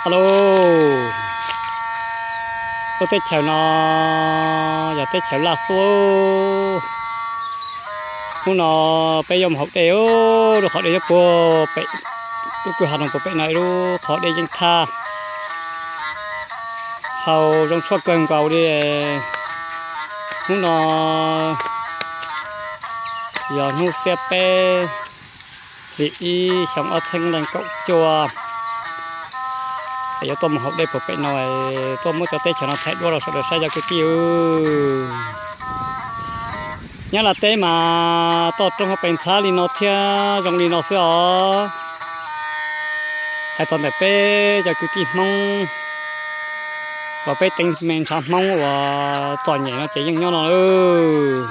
Alo, lub teb chaws no yog teb chaws Laj Xuab. Hnub no peb yuav mus haus dej, lub qhov dej nyob puag pem, lub kwj ha no puag pem no ib lub qhov dej yeej thaj haus zoo tshuaj kawg nkaus li. Hnub no yog hnub xiab peb hlis ib xyoo ob txhiab leej kaum cuaj, es yuav tuaj mus haus dej puag pem no, tuaj muab cov teb chaws no thaij duab rau sawv daws saib cov kwv tij. Nyab Laj teb mas toj roob hauv pes ntxhab li no thiab zoo li no xwb os. Hais txog ntawm peb cov kwv tij Hmoob uas peb teev me ntshav Hmoob uas txom nyem no ces yeej nyob no lawm.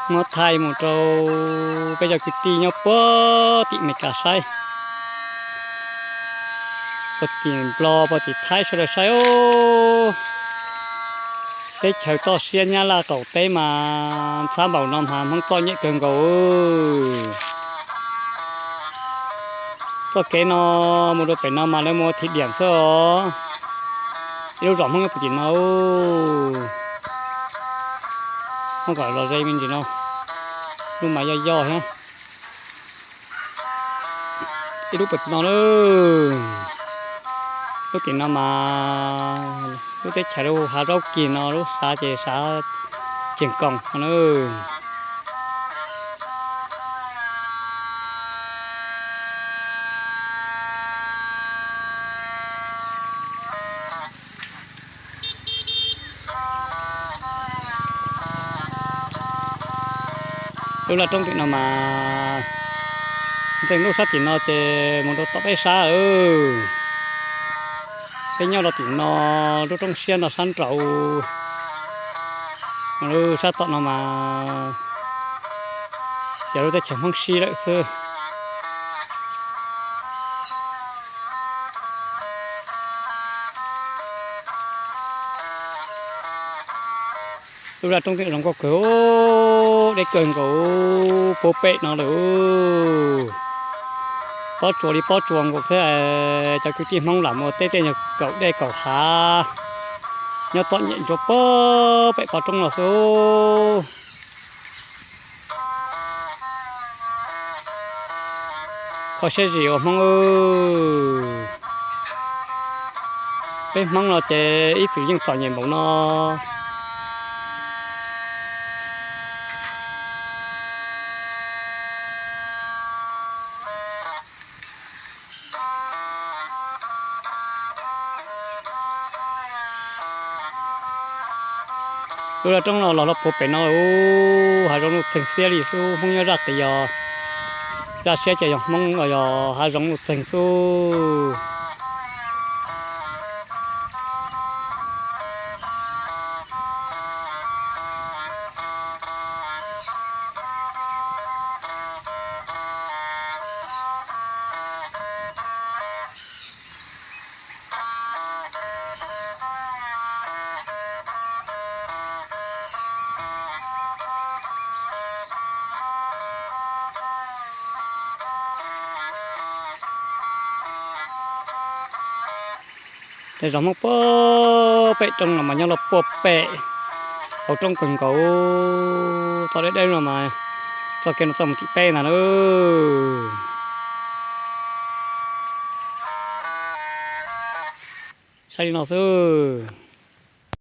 Muab thaij mus rau peb cov kwv tij nyob puag tim Meskas saib, puag tim Nplog, puag tim Thaib sawv daws saib os. Teb chaws toj siab Nyab Laj qaum teb mas ntxhab npaum no mas Hmoob txom nyem kawg nkaus. Txoj kev no mus rau pem no mas lawv mus ua thim diam xwb os. Ib lub zos Hmoob nyob puag tim no, muab kom los ze me ntsis no, lub mas yoj yoj thiab. Ib lub puag tim no lawm, lub tim no mas lub teb chaws lub hav zaub kis no lub xav ces xav Cees Koos no na. Lub laj roob tim no mas ntxeev lub sab tim no ces mus rau tom peb sab lawm. Peb nyob rau tim no, lub roob siab no sab nraud, lub sab tom no mas yog lub teb chaws Hmoob sib lawm xwb. Lub laj roob tim zoo nkauj kawg, deb kawg nkaus puag pem no lawm. Pob tsuas li pob tsuas nkaus xwb, cov kwv tij Hmoob lam mus teb tej nyuag kaum dej kaum hav, nyob txom nyem ntsuav puag pem pov roob no xwb. Kho siab zim ua Hmoob, peb Hmoob no ces ib txwm yeej txom nyem npaum no. Lub laj roob no los los puag pem no, hav zoov nuj txeeg xiab li xwb, Hmoob nyob zaj qis yog zaj siab ces yog Hmoob los yog hav zoov nuj txeeg xwb. Tej zos Hmoob puag pem roob no mas nyob los puag pem hauv roob kawg nkaus. Txoj deb deb no mas txoj kev no txoj mus tim peb ntag na. Saib li no xwb.